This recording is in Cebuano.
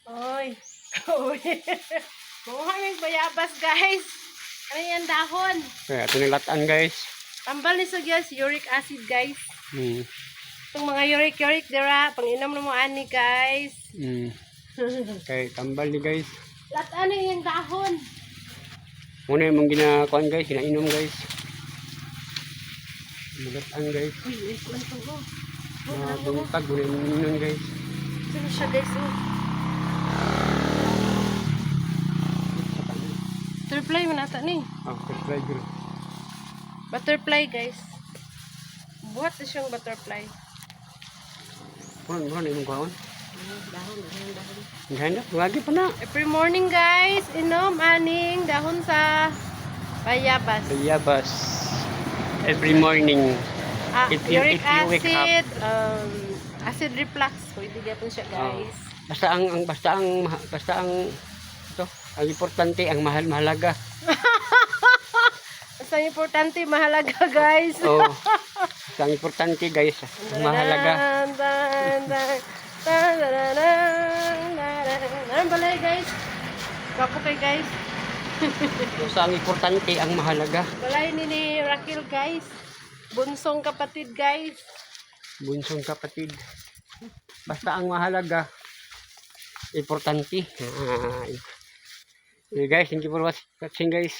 Oy. Oy. Manguha ng bayabas, guys. Ano yan, dahon? Kaya tinalatan, guys. Tambal ni sa guys, uric acid, guys. Itong mga uric-uric dira, pang-inom na mo ani, guys. Kay tambal ni, guys. Latan ni yung dahon. Muna yung mga ginakuan, guys, ginainom, guys. Malatan, guys. Uy, uy, kuan to, oh. Oh, Mga ano, oh. buntag, muna yung inom, guys. Sino siya, guys, oh. Butterfly man ata ni. Oh, butterfly girl. Butterfly, guys. Buhat na siyang butterfly. Muna, muna yung kuan. Dahon, dahon, dahon. Ganda, lagi pa na. Every morning, guys, inom aning dahon sa bayabas. Bayabas. Every morning. Ah, uric If you wake up. Acid, acid reflux. Pwede gyapon siya, guys. Basta ang ito, ang importante, ang mahal mahalaga. Basta ang importante, mahalaga, guys. Oh. Basta ang importante, guys, ang mahalaga. Dan, dan, dan, dan, dan, dan, dan, dan. Anong balay, guys? Gwapo kay, guys. Basta ang importante, ang mahalaga. Balay ni Raquel, guys. Bunsong kapatid, guys. Bunsong kapatid. Basta ang mahalaga, importante. Ah, okay, guys, thank you for watching, guys.